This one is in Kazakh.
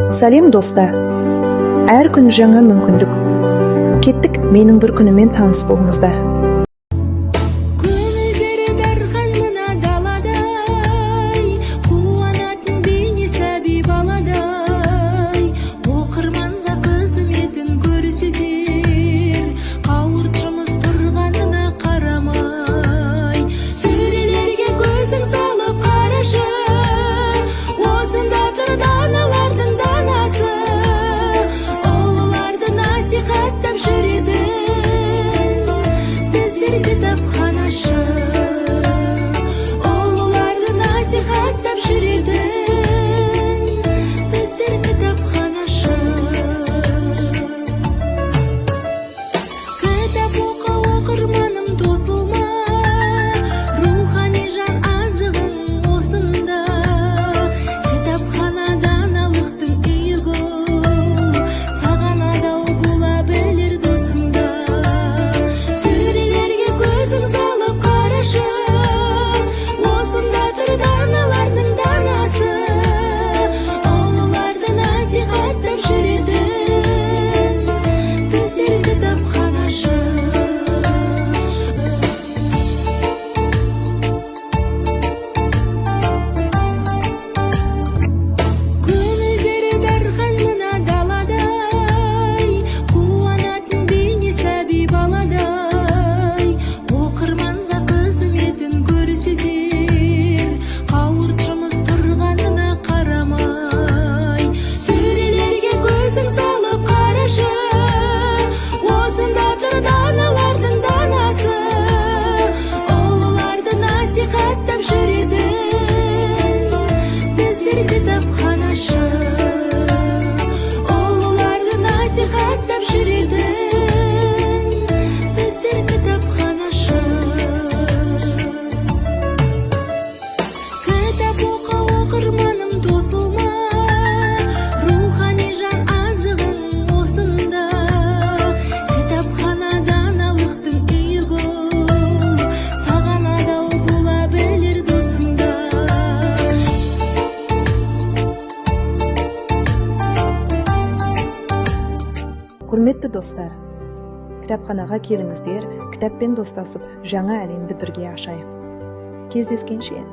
Сәлем, достар! Әр күн жаңа мүмкіндік. Кеттік, менің бір күніммен таныс болыңыздар. Көңілдері дархан мына даладай, қуанатын бейне сәби баладай, оқырманға қызметін көрсетер, қауырт жұмыс тұрғанына қарамай. Сөрелерге көзің салып қарашы, осында тұр даналардың данасы, ұлыларды насихаттап жүретін біздер кітапханашы, ұлыларды насихаттап жүретін біздер кітапханашы. Кітап оқы, оқырманым, тосылма, рухани жан азығың осында. Кітапхана даналықтың үйі, бұл саған адал бола білер досың да. Сөрелерге көзің салып қарашы, осында тұр даналардың данасы, ұлыларды насихаттап жүретін біздер кітапханашы. Көңілдері дархан мына даладай, қуанатын бейне сәби баладай, оқырманға қызметін көрсетер, қауырт жұмыс тұрғанына қарамай. Сөрелерге көзің салып қарашы, осында тұр даналардың данасы, ұлыларды насихаттап жүретін біздер кітапханашы, ұлыларды насихаттап жүретін біздер кітапханашы. Кітап оқы, оқырманым, тосылма, рухани жан азығың осында. Кітапхана даналықтың үйі, бұл саған адал бола білер досың да. Құрметті достар, кітапханаға келіңіздер, кітаппен достасып, жаңа әлемді бірге ашайық. Кездескенше!